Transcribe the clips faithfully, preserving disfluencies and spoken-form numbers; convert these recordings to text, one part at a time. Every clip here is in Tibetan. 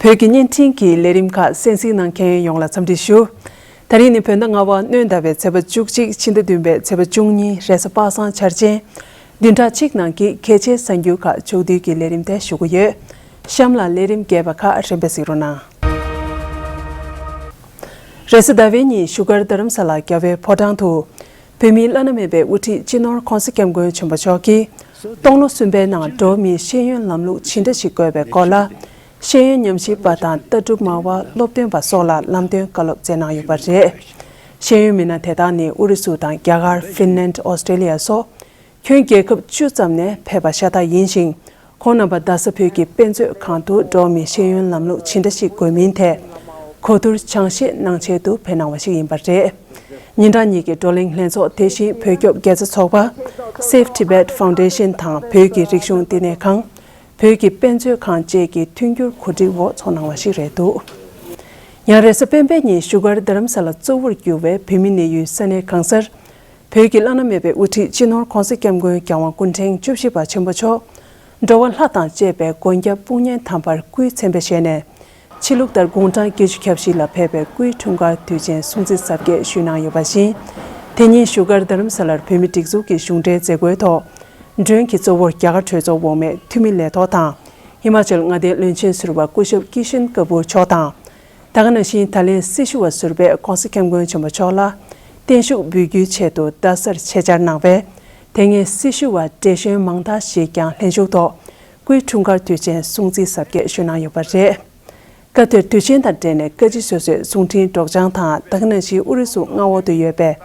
བོད་ཀྱི་བརྙན་འཕྲིན་གྱི་ལས་རིམ་ཁག་གསན་གཟིགས་གནང་མཁན་ཡོངས་ལ་འཚམས་འདྲི་ཞུ། ད་རིང་ནི་བོད་ཟླ་ལྔ་པ་སྣོན་ཟླ་བའི་ཚེས་པ་བཅུ་གཅིག་ཕྱི་ཟླ་བདུན་པའི་ཚེས་པ་བཅུ་གཉིས་རེས་གཟའ་པ་སངས་འཆར་ཅན། བདུན་ཕྲག་གཅིག་ནང་གི་གལ་ཆེའི་གསར་འགྱུར་ཁག་ཕྱོགས་བསྡུས་ཀྱི་ལས་རིམ་དེ་ཞུ་གི་ཡོད། གཤམ་ལ་ལས་རིམ་རྒྱས་པ་ཁག་རིམ་པས་གཟིགས་རོགས་གནང་། རེས་གཟའ་ཟླ་བའི་ཉིན་བཞུགས་སྒར་རྡ་རམ་ས་ལ་རྒྱལ་བའི་ཕོ་བྲང་དུ། བོད་མིའི་བླ་ན་མེད་པའི་དབུ་ཁྲིད་སྤྱི་ནོར་༧གོང་ས་༧སྐྱབས་མགོན་ཆེན་པོ་མཆོག་གིས། སྟོང་ལོ་གསུམ་པའི་ནང་འགྲོ་བ་མིའི་ཤེས་ཡོན་ལམ་ལུགས་ཇི་འདྲ་ཞིག་དགོས་པའི་སྐོར་ལ། ཤེས་ཡོན་ཉམས་ཞིབ་པ་དང་ལྟ་གྲུབ་སྨྲ་བ་སློབ་སྟོན་པ་སོགས་ལ་ལམ་སྟོན་བཀའ་སློབ་སྩལ་གནང་ཡོད་པ་རེད། ཤེས་ཡོན་མི་སྣ་དེ་དག་ནི་ཨུ་རུ་སུ་དང་རྒྱ་གར། ཧྥིན་ལན། ཨོ་སི་ཀྲེ་ལི་ཡ་སོགས། ཁྱོན་རྒྱལ་ཁབ་བཅུ་ཙམ་ནས་ཕེབས་པ་ཤ་སྟག་ཡིན་ཞིང་། ཁོང་རྣམ་པ་རྡ་ས་བོད་ཀྱི་དཔེ་མཛོད་ཁང་དུ་འགྲོ་བ་མིའི་ཤེས་ཡོན་ལམ་ལུགས་ཇི་འདྲ་ཞིག་དགོས་མིན་ཐད། གོ་བསྡུར་སྦྱང་བཤད་གནང་ཆེད་དུ་ཕེབས་གནང་བ་ཞིག་ཡིན་པ་རེད། ཉིན་གྲངས་གཉིས་ཀྱི་བགྲོ་གླེང་ལྷན་ཚོགས་དེ་བཞིན་བོད་སྐྱོབ་དགེ་རྩ་ཚོགས་པ། Save Tibet Foundation དང་བོད་ཀྱི་རིག་གཞུང་བསྟི་གནས་ཁང་། བོད་ཀྱི་དཔེ་མཛོད་ཁང་བཅས་ཀྱི་མཐུན་འགྱུར་གོ་སྒྲིག་འོག་ཚོགས་གནང་བ་ཞིག་རེད་འདུག་ཡང་རེས་གཟའ་སྤེན་པའི་ཉིན་བཞུགས་སྒར་རྡ་རམ་ས་ལ་གཙོ་བོར་གྱུར་བའི་བོད་མི་གནས་ཡུལ་ས་གནས་གང་སར། བོད་ཀྱི་བླ་ན་མེད་པའི་དབུ་ཁྲིད་སྤྱི་ནོར་༧གོང་ས་༧སྐྱབས་མགོན་རྒྱལ་དབང་སྐུ་ཕྲེང་བཅུ་བཞི་པ་ཆེན་པོ་མཆོག་འགྲོ་བ་ལྷ་དང་བཅས་པའི་མགོན་སྐྱབས་དཔུང་གཉེན་དམ་པར་སྐུའི་མཚན་དཔེ་བཞེས་ནས། ཕྱི་ལུགས་ལྟར་དགུང་གྲངས་བརྒྱད་ཅུ་གྱ་བཞི་ལ་ཕེབས་པའི་སྐུའི་འཁྲུངས་སྐར་དུས་ཆེན་སྲུང་བརྩི་གཟབ་རྒྱས་ཞུས་གནང་ཡོད་པ་བཞིན། དེ་ཉིན་བཞུགས་སྒར་རྡ་རམ་ས་ལར་བོད་མིའི་སྒྲིག་འཛུགས་ཀྱི་གཞུང་འབྲེལ་མཛད་སྒོའི་ཐོག་མགྲོན་གྱི་གཙོ་བོར་རྒྱ་གར་གྲོས་ཚོགས་འོག་མའི་འཐུས་མི་ལས་ཐོག་དང་། ཧི་མ་ཅལ་མངའ་སྡེའི་བློན་ཆེན་ཟུར་པ་སྐུ་ཞབས་ཀི་ཤན་ཀ་པུར་མཆོག་དང་། ད་ག་ནང་བཞིན་ད་ལན་སྲི་ཞུ་བ་ཟུར་པས་༧གོང་ས་༧སྐྱབས་མགོན་ཆེན་པོ་མཆོག་ལ་བརྟན་བཞུགས་འབུལ་རྒྱུའི་ཆེད་དུ་རྡ་སར་ཆེད་བཅར་གནང་བས། དེ་སྔའི་སྲི་ཞུ་བ་བགྲེས་གཞོན་མང་དག་ཞིག་ཀྱང་ལྷན་ཞུགས་ཐོག་སྐུའི་འཁྲུངས་སྐར་དུས་ཆེན་སྲུང་བརྩི་གཟབ་རྒྱས་ཞུས་གནང་ཡོད་པ་རེད། སྐབས་དེར་དུས་ཆེན་དང་འབྲེལ་ནས་བཀའ་སྤྱི་སོ་སོའི་གསུང་འཕྲིན་སྒྲོག་སྦྱང་དང་། ད་ག་ནང་བཞིན་ཨུ་རུ་སུ་མངའ་འོག་ཏུ་ཡོད་པའི།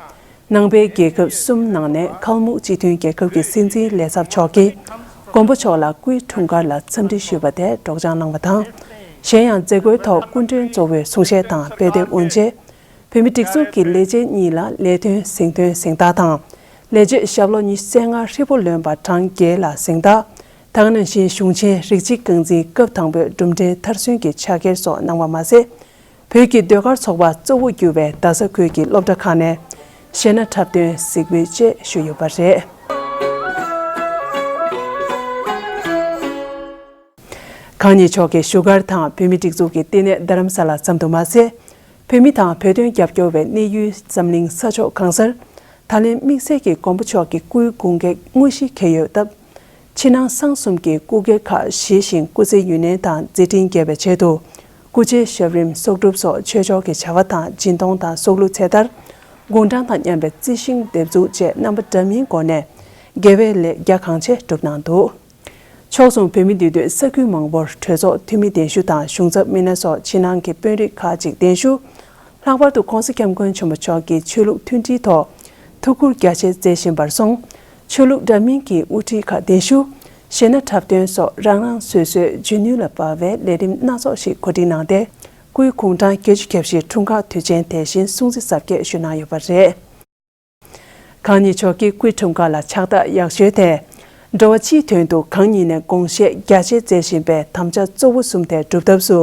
ནང་པའི་རྒྱལ་ཁབ་གསུམ་ནང་ནས་ཁལ་མུག་སྤྱི་མཐུན་རྒྱལ་ཁབ་ཀྱི་སྲིད་འཛིན་ལས་ཚབ་མཆོག་གིས་མགོན་པོ་མཆོག་ལ་སྐུའི་འཁྲུངས་སྐར་ལ་འཚམས་འདྲི་ཞུས་པ་དེ་སྒྲོག་སྦྱང་གནང་བ་དང་། གཞན་ཡང་མཛད་སྒོའི་ཐོག་སྐུ་མགྲོན་གཙོ་བོས་གསུང་བཤད་དང་དཔེ་དེབ་དབུ་འབྱེད། བོད་མིའི་སྒྲིག་འཛུགས་ཀྱི་ལས་བྱེད་གཉིས་ལ་ལས་དོན་གཟེངས་ཐོན་གཟེངས་རྟགས་དང་། ལས་བྱེད་ཞབས་ལོ་ཉི་ཤུ་རྩ་ལྔ་ཧྲིལ་པོ་ལོན་པ་གྲངས་བརྒྱད་ལ་གཟེངས་རྟགས། ད་ག་ནང་བཞིན་གཞུང་ཆེན་རིགས་གཅིག་རྐང་འཛིན་སྐབས་དང་པོའི་གྲུབ་འབྲས་མཐར་སོན་གྱི་ཕྱག་འཁྱེར་སོགས་གནང་བ་མ་ཟད། བོད་ཀྱི་ཟློས་གར་ཚོགས་པ་གཙོ་བོ་གྱུར་བའི་རྡ་ས་ཁུལ་གྱི་སློབ་གྲྭ་ཁག་ནས་གཞས་སྣ་འཁྲབ་སྟོན་གཟིགས་འབུལ་བཅས་ཞུས་ཡོད་པ་རེད། གང་ཉིད་མཆོག་གིས་བཞུགས་སྒར་དང་བོད་མིའི་སྒྲིག་འཛུགས་ཀྱི་ལྟེ་གནས་རྡ་རམ་ས་ལ་ཙམ་དུ་མ་ཟད། བོད་མི་དང་བོད་དོན་རྒྱབ་སྐྱོར་བའི་གནས་ཡུལ་འཛམ་གླིང་ས་ཕྱོགས་གང་སར། ད་ལན་དམིགས་བསལ་གྱིས་མགོན་པོ་མཆོག་གི་སྐུའི་དགུང་གྲངས་དངོས་གཞི་འཁེལ་ཡོད་སྟབས། ཕྱི་ནང་གསང་གསུམ་གྱི་སྐུ་སྒེར་ཁག་ཞི་ཞིང་སྐུ་ཚེ་ཡུན་གནས་དང་མཛད་འཕྲིན་རྒྱས་པའི་ཆེད་དུ། སྐུ་ཕྱྭའི་ཞབས་རིམ་གསོག་སྒྲུབ་སོགས་ཆོས་ཕྱོགས་ཀྱི་བྱ་བ་དང་སྦྱིན་གཏོང་དང་གསོག་གླུ་ཚེ་ཐར། དགུང་གྲངས་དང་མཉམ་པའི་རྩི་ཤིང་འདེབས་འཛུགས་བཅས་རྣམ་པ་འདྲ་མིན་སྒོ་ནས་དགེ་བའི་ལས་རྒྱ་གང་ཆེ་བསྒྲུབས་གནང་འདུག་ཕྱོགས་མཚུངས་བོད་མི་འདུས་སྡོད་ས་ཁུལ་མང་པོར་གྲོས་ཚོགས་འཐུས་མི་གདན་ཞུ་དང་གཞུང་ཚབ་མི་སྣ་སོགས་ཕྱི་ནང་གི་དཔོན་རིགས་ཁག་ཅིག་གདན་ཞུ། ལྷག་པར་དུ་༧གོང་ས་༧སྐྱབས་མགོན་ཆེན་པོ་མཆོག་གིས་ཆོས་ལུགས་མཐུན་སྒྲིལ་ཐོག་ཐུགས་ཁུར་རྒྱ་ཆེ་མཛད་བཞིན་པར་སོང་། ཆོས་ལུགས་འདྲ་མིན་གྱི་དབུ་ཁྲིད་ཁག་གདན་ཞུ། གཞས་སྣ་འཁྲབ་སྟོན་སོགས་རང་རང་སོ་སོའི་འཇོན་ནུས་ལ་དཔག་པའི་ལས་རིམ་སྣ་ཚོགས་ཤིག་གོ་སྒྲིག་གནང་སྟེ། སྐུའི་དགུང་གྲངས་བརྒྱད་ཅུ་གྱ་བཞིའི་འཁྲུངས་སྐར་དུས་ཆེན་དེ་བཞིན་སྲུང་བརྩི་གཟབ་རྒྱས་ཞུས་གནང་ཡོད་པ་རེད། གང་ཉིད་མཆོག་གིས་སྐུའི་འཁྲུངས་སྐར་ལ་ཕྱག་རྟགས་ཡག་ཤོས་དེ། འགྲོ་བ་སྤྱིའི་དོན་དུ་གང་ཉིད་ནས་དགོངས་བཞེས་རྒྱ་ཆེ་མཛད་བཞིན་པའི་དམ་བཅའ་གཙོ་བོ་གསུམ་དེ་སྒྲུབ་ཐབས་སུ།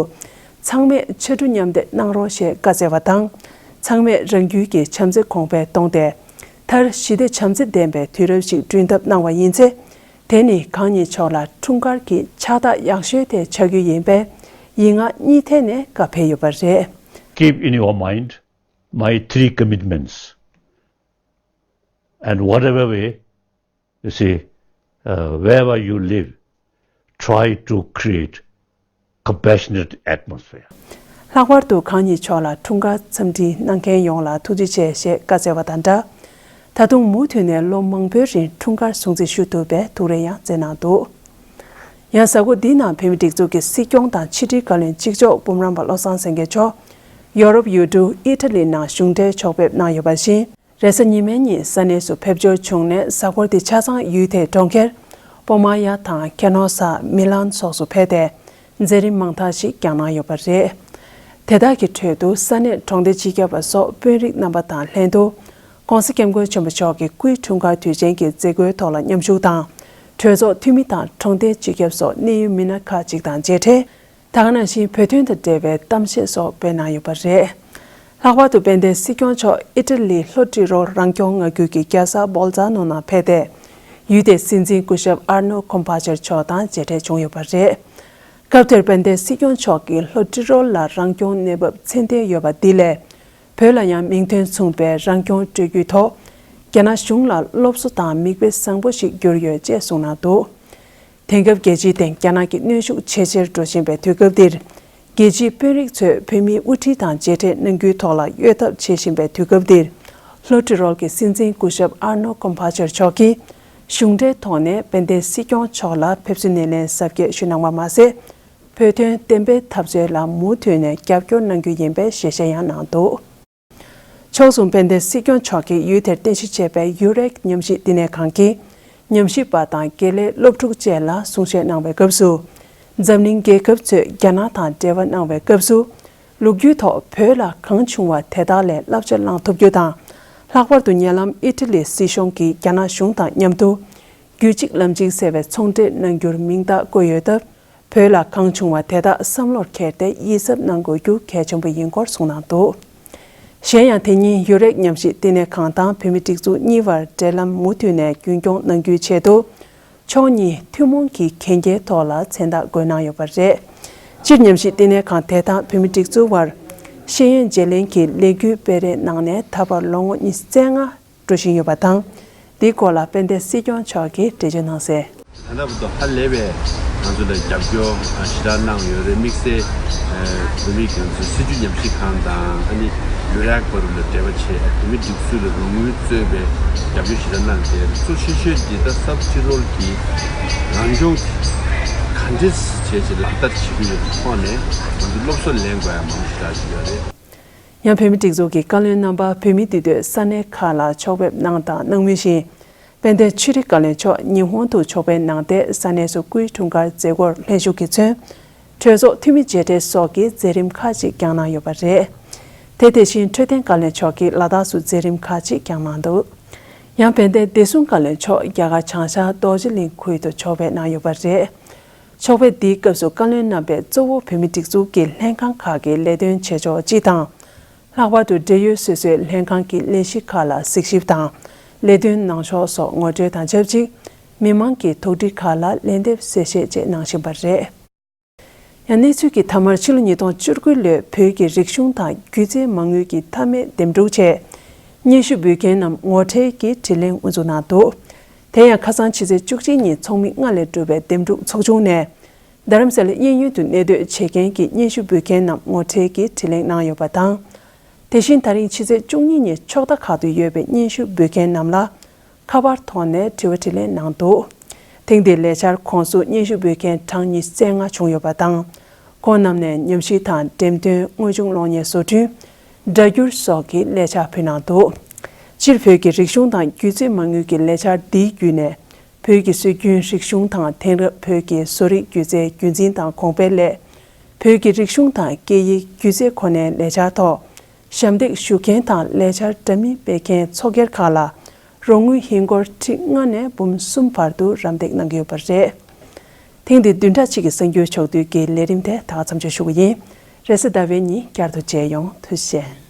ཚང་མས་ཕྱར་གྲུ་མཉམ་འདེགས་གནང་རོགས་ཞེས་བཀའ་སྩལ་བ་དང་། ཚང་མས་རང་རྒྱུད་ཀྱི་བྱམས་བརྩེ་གོང་འཕེལ་གཏོང་སྟེ། མཐར་ཞི་བདེ་བྱམས་བརྩེ་ལྡན་པའི་དུས་རབས་ཤིག་བསྐྲུན་ཐབས་གནང་བ་ཡིན་ཚེ། དེ་ནི་གང་ཉིད་མཆོག་ལ་འཁྲུངས་སྐར་གྱི་ཕྱག་རྟགས་ཡག་ཤོས་དེ་ཆགས་རྒྱུ་ཡིན་པས། ཡིག་ངག་གཉིས་ཐད་ནས་བཀའ་ཕེབས་ཡོད་པ་རེད། Keep in your mind my three commitments. And whatever way, you see, uh, wherever you live, try to create compassionate atmosphere. ལྷག་པར་དུ་གང་ཉིད་མཆོག་ལ་འཁྲུངས་སྐར་འཚམས་འདྲི་གནང་མཁན་ཡོངས་ལ་ཐུགས་རྗེ་ཆེ་ཞེས་བཀའ་སྩལ་བ་དང་སྦྲགས། ད་དུང་མུ་མཐུད་ནས་ལོ་མང་པོའི་རིང་འཁྲུངས་སྐར་སྲུང་བརྩི་ཞུ་ཐུབ་པའི་ཐུགས་རེ་ཡང་བསྩལ་གནང་འདུག་ཡང་གཟའ་འཁོར་འདིའི་ནང་བོད་མིའི་སྒྲིག་འཛུགས་ཀྱི་སྲིད་སྐྱོང་དང་ཕྱི་དྲིལ་བཀའ་བློན་གཅིག་ལྕོགས་སྤོམ་རམ་པ་བློ་བཟང་སེང་གེ་མཆོག་ཡོ་རོབ་ཡུལ་གྲུ་ཨི་ཊ་ལི་ནང་གཞུང་འབྲེལ་ཕྱོགས་ཕེབས་གནང་ཡོད་པ་བཞིན། རེས་གཟའ་ཉི་མའི་ཉིན་ས་གནས་སུ་ཕེབས་འབྱོར་བྱུང་ནས། གཟའ་འཁོར་འདི་ཆ་ཚང་ཡུལ་དེའི་གྲོང་ཁྱེར་པོ་མ་ཡ་དང་ཁེ་ནོ་ས། མི་ལན་སོགས་སུ་ཕེབས་ཏེ། མཛད་རིམ་མང་དག་ཞིག་བསྐྱངས་གནང་ཡོད་པ་རེད། དེ་དག་གི་ཁྲོད་དུ་ས་གནས་གྲོང་སྡེ་སྤྱི་ཁྱབ་པ་སོགས་དཔོན་རིགས་རྣམ་པ་དང་ལྷན་དུ། ༸གོང་ས་༸སྐྱབས་མགོན་ཆེན་པོ་མཆོག་གི་སྐུའི་འཁྲུངས་སྐར་དུས་ཆེན་གྱི་མཛད་སྒོའི་ཐོག་ལ་མཉམ་ཞུགས་དང་། གྲོས་ཚོགས་འཐུས་མི་དང་གྲོང་སྡེ་སྤྱི་ཁྱབ་སོགས་གནད་ཡོད་མི་སྣ་ཁག་ཅིག་དང་མཇལ་འཕྲད། ད་ག་ནང་བཞིན་བོད་དོན་དང་འབྲེལ་བའི་གཏམ་བཤད་སོགས་སྤེལ་གནང་ཡོད་པ་རེད། ལྷག་པར་དུ་དཔལ་ལྡན་སྲིད་སྐྱོང་མཆོག་ཨི་ཊ་ལི་ལྷོ་ཏི་རོ་རང་སྐྱོང་མངའ་ཁུལ་གྱི་རྒྱལ་ས་བོལ་ཛ་ནོ་ནང་ཕེབས་ཏེ། ཡུལ་དེའི་སྲིད་འཛིན་སྐུ་ཞབས་ཨར་ནོ་ཁོམ་པ་ཆར་མཆོག་དང་མཇལ་འཕྲད་བྱུང་ཡོད་པ་རེད། སྐབས་དེར་དཔལ་ལྡན་སྲིད་སྐྱོང་མཆོག་གིས་ལྷོ་ཏི་རོལ་ལ་རང་སྐྱོང་གནས་བབ་ཚད་ལྡན་ཡོད་པ་འདི་ལས། བོད་ལ་ཡང་མིང་དོན་མཚུངས་པའི་རང་སྐྱོང་སྤྲོད་རྒྱུའི་ཐོག་རྒྱ་ནག་གཞུང་ལ་སློབ་གསོ་དང་མིག་དཔེ་བཟང་པོ་ཞིག་གྱུར་ཡོད་ཅེས་གསུངས་གནང་འདུག་དེང་སྐབས་རྒྱལ་སྤྱིའི་སྟེང་རྒྱ་ནག་གི་གནོན་ཤུགས་ཇེ་ཆེར་འགྲོ་བཞིན་པའི་དུས་སྐབས་འདིར། རྒྱལ་སྤྱིའི་དཔོན་རིགས་ཚོས་བོད་མིའི་དབུ་ཁྲིད་དང་མཇལ་འཕྲད་གནང་རྒྱུའི་ཐོག་ལ་གཡོལ་ཐབས་བྱེད་བཞིན་པའི་དུས་སྐབས་འདིར། ལྷོ་ཏི་རོལ་གྱི་སྲིད་འཛིན་སྐུ་ཞབས་ཨར་ནོ་ཀོམ་ཕ་ཆེར་མཆོག་གིས། གཞུང་འབྲེལ་ཐོག་ནས་དཔལ་ལྡན་སྲིད་སྐྱོང་མཆོག་ལ་ཕེབས་བསུ་སྣེ་ལེན་གཟབ་རྒྱས་ཞུས་གནང་བ་མ་ཟད། བོད་དོན་བདེན་པའི་འཐབ་རྩོད་ལ་མུ་མཐུད་ནས་རྒྱབ་སྐྱོར་གནང་རྒྱུ་ཡིན་པའི་ཞལ་བཞེས་ཡང་གནང་འདུག་ཕྱོགས་མཚུངས་དཔལ་ལྡན་སྲིད་སྐྱོང་མཆོག་གིས་ཡུལ་དེར་རྟེན་གཞི་བྱས་པའི་ཡུ་རེག་ཉམས་ཞིབ་བསྟི་གནས་ཁང་གི་ཉམས་ཞིབ་པ་དང་དགེ་ལས་སློབ་ཕྲུག་བཅས་ལ་གསུང་བཤད་གནང་བའི་སྐབས་སུ། འཛམ་གླིང་རྒྱལ་ཁབ་ཚོས་རྒྱ་ནག་དང་འབྲེལ་བ་གནང་བའི་སྐབས་སུ། ལོ་རྒྱུས་ཐོག་བོད་ལ་གང་བྱུང་བ་དེ་དག་ལས་བསླབ་བྱ་བླང་ཐུབ་རྒྱུ་དང་། ལྷག་པར་དུ་ཉེ་ལམ་ཨི་ཊ་ལི་སྲིད་གཞུང་གིས་རྒྱ་ནག་གཞུང་དང་མཉམ་དུ། རྒྱུད་གཅིག་ལམ་གཅིག་ཟེར་བའི་ཚོང་འབྲེལ་གནང་རྒྱུར་མིང་རྟགས་བཀོད་ཡོད་སྟབས། བོད་ལ་གང་བྱུང་བ་དེ་དག་བསམ་བློར་འཁྱེར་ཏེ་ཡིད་གཟབ་གནང་དགོས་རྒྱུ་གལ་ཆེན་པོ་ཡིན་སྐོར་གསུངས་གནང་འདུག་གཞན་ཡང་དེ་ཉིན་ཡུ་རེག་ཉམས་ཞིབ་བསྟི་གནས་ཁང་དང་བོད་མིའི་སྒྲིག་འཛུགས་གཉིས་བར་འབྲེལ་ལམ་མུ་མཐུད་ནས་རྒྱུན་སྐྱོང་གནང་རྒྱུའི་ཆེད་དུ། ཕྱོགས་གཉིས་ཐུན་མོང་གི་གན་རྒྱའི་ཐོག་ལ་མཚན་རྟགས་བཀོད་གནང་ཡོད་པ་རེད། སྤྱིར་ཉམས་ཞིབ་བསྟི་གནས་ཁང་དེ་དང་བོད་མིའི་སྒྲིག་འཛུགས་བར་ཤེས་ཡོན་བརྗེ་ལེན་གྱི་ལས་འགུལ་སྤེལ་རེས་གནང་ནས་ད་བར་ལོ་ངོ་ཉི་ཤུ་རྩ་ལྔ་འགྲོ་བཞིན་ཡོད་པ་དང་། འདིའི་སྐོར་ལ་དཔལ་ལྡན་སྲིད་སྐྱོང་མཆོག་གིས་འགྲེལ་བརྗོད་གནང་གསལ། ད་ལྟ་བར་དུ་ཧ་ལས་པའི་ང་ཚོ་ལ་རྒྱབ་སྐྱོར་ཞེ་དྲག་གནང་ཡོད་རེད། དམིགས་བསལ་བོད་མིའི་སྒྲིག་འཛུགས་སྲིད་བྱུས་ཉམས་ཞིབ་ཁང་དང་ཨ་ནི་ཡུ་རེག་བར་ལ་འབྲེལ་བ་བྱས། བོད་མིའི་སྒྲིག་འཛུགས་ལ་རོགས་དངུལ་སྩོལ་བའི་རྒྱབ་སྐྱོར་ཞེ་དྲག་གནང་། དེ་གཙོ་ཆེ་ཤོས་འདི་ད་ལྷོ་ཏི་རོལ་གྱི་རང་སྐྱོང་ག་འདྲས་བྱས་ཅིག་ལག་བསྟར་བྱེད་རྒྱུ་ཡོད་པའི་ཐོག་ནས་ང་ཚོ་སློབ་གསོ་ལེན་དགོས་ཡ་མང་པོ་ཞེ་དྲག་ཅིག་ཡོད་རེད། ཡང་བོད་མིའི་སྒྲིག་འཛུགས་ཀྱི་བཀའ་བློན་རྣམ་པ་བོད་མི་འདུས་སྡོད་ས་གནས་ཁག་ལ་ཕྱོགས་ཕེབས་གནང་དང་གནང་མུས་བཞིན། དཔལ་ལྡན་ཆོས་རིག་བཀའ་བློན་མཆོག་ཉི་ཧོང་དུ་ཕྱོགས་ཕེབས་གནང་སྟེ་ས་གནས་སུ་སྐུའི་འཁྲུངས་སྐར་མཛད་སྒོར་ལྷན་ཞུགས་ཀྱིས་མཚོན། གྲོས་ཚོགས་འཐུས་མི་མཇལ་འཕྲད་སོགས་ཀྱི་མཛད་རིམ་ཁག་ཅིག་བསྐྱངས་གནང་ཡོད་པ་རེད། དེ་དེ་བཞིན་འཕྲོད་བསྟེན་བཀའ་བློན་མཆོག་གིས་ལ་དྭགས་སུ་མཛད་རིམ་ཁག་ཅིག་བསྐྱངས་གནང་འདུག་ཡང་དཔལ་ལྡན་བདེ་སྲུང་བཀའ་བློན་མཆོག་རྒྱ་གར་བྱང་ཤར་རྡོ་རྗེ་གླིང་ཁུལ་དུ་ཕྱོགས་ཕེབས་གནང་ཡོད་པ་རེད། ཕྱོགས་ཕེབས་འདིའི་སྐབས་སུ་བཀའ་བློན་རྣམ་པས་གཙོ་བོ་བོད་མི་སྒྲིག་འཛུགས་ཀྱི་ལྷན་ཁང་ཁག་གི་ལས་དོན་བྱེད་ཕྱོགས་སྤྱི་དང་། ལྷག་པར་དུ་འབྲེལ་ཡོད་སོ་སོའི་ལྷན་ཁང་གི་ལས་གཞི་ཁག་ལ་གཟིགས་ཞིབ་དང་། ལས་དོན་གནང་ཕྱོགས་སོགས་ངོ་སྤྲོད་དང་ཆབས་ཅིག་མི་མང་གི་དོགས་འདྲི་ཁག་ལ་ལན་འདེབས་གསལ་བཤད་བཅས་གནང་བཞིན་པ་རེད། ཡང་གནས་ཚུལ་གྱི་མཐའ་མར་ཕྱི་ལོ་ཉིས་སྟོང་བཅུ་དགུ་ལོའི་བོད་ཀྱི་རིག་གཞུང་དང་སྒྱུ་རྩལ་མ་དངུལ་གྱི་མཐའ་མའི་འདེམས་སྒྲུག་ཆེད། སྙན་ཞུ་འབུལ་མཁན་རྣམས་ངོ་འཕྲད་ཀྱི་དྲི་ལན་དབུ་འཛུགས་གནང་འདུག་དེ་ཡང་ཁ་སང་ཕྱི་ཚེས་བཅུ་གཅིག་ཉིན་ཚོགས་མི་ལྔ་ལས་གྲུབ་པའི་འདེམས་སྒྲུག་ཚོགས་ཆུང་ནས། རྡ་རམ་ས་ལའི་གཡས་གཡོན་དུ་གནས་སྡོད་བྱེད་མཁན་གྱི་སྙན་ཞུ་འབུལ་མཁན་རྣམས་ངོ་འཕྲད་ཀྱི་དྲི་ལན་གནང་ཡོད་པ་དང་། དེ་བཞིན་ད་རིང་ཕྱི་ཚེས་བཅུ་གཉིས་ཉིན་ཕྱོགས་མཐའ་ཁག་ཏུ་ཡོད་པའི་སྙན་ཞུ་འབུལ་མཁན་རྣམས་ལ་ཁ་པར་ཐོག་ནས་དྲི་བ་དྲིས་ལན་གནང་འདུག་ཐེངས་འདིའི་ལས་འཆར་ཁོངས་སུ་སྙན་ཞུ་འབུལ་མཁན་གྲངས་ཉི་ཤུ་རྩ་ལྔ་བྱུང་ཡོད་པ་དང་། ཁོང་རྣམས་ནས་ཉམས་ཞིབ་དང་འགྲེམས་སྟོན། དངོས་བྱུང་གློག་བརྙན་བཟོ་སྐྲུན། སྒྲ་སྒྱུར་སོགས་ཀྱི་ལས་འཆར་ཕུལ་གནང་འདུག་སྤྱིར་བོད་ཀྱི་རིག་གཞུང་དང་སྒྱུ་རྩལ་མ་དངུལ་གྱི་ལས་འཆར་འདིའི་བརྒྱུད་ནས། བོད་ཀྱི་སྲོལ་རྒྱུན་རིག་གཞུང་དང་། དེང་རབས་བོད་ཀྱི་བཟོ་རིག་སྒྱུ་རྩལ་རྒྱུན་འཛིན་དང་གོང་སྤེལ་སླད། བོད་ཀྱི་རིག་གཞུང་དང་སྐད་ཡིག་སྒྱུ་རྩལ་གོ་གནས་ལས་འཆར་ཐོག་ཞབས་འདེགས་ཞུ་མཁན་དང་ལས་འཆར་འདྲ་མིན་སྤེལ་མཁན་ཚོགས་སྒེར་ཁག་ལ་རོགས་དངུལ་ཧིན་སྒོར་ཁྲི་ལྔ་ནས་འབུམ་གསུམ་བར་དུ་རམ་འདེགས་གནང་གི་ཡོད་པ་རེད། ཐེངས་འདིའི་བདུན་ཕྲག་གཅིག་གི་གསར་འགྱུར་ཕྱོགས་བསྡུས་ཀྱི་ལས་རིམ་དེ་ད་ག་མཚམས་འཇོག་ཞུ་གི་ཡིན། རེས་གཟའ་ཟླ་བའི་ཉིན་བསྐྱར་དུ་མཇལ་ཡོང་། ཐུགས་རྗེ་ཆེ།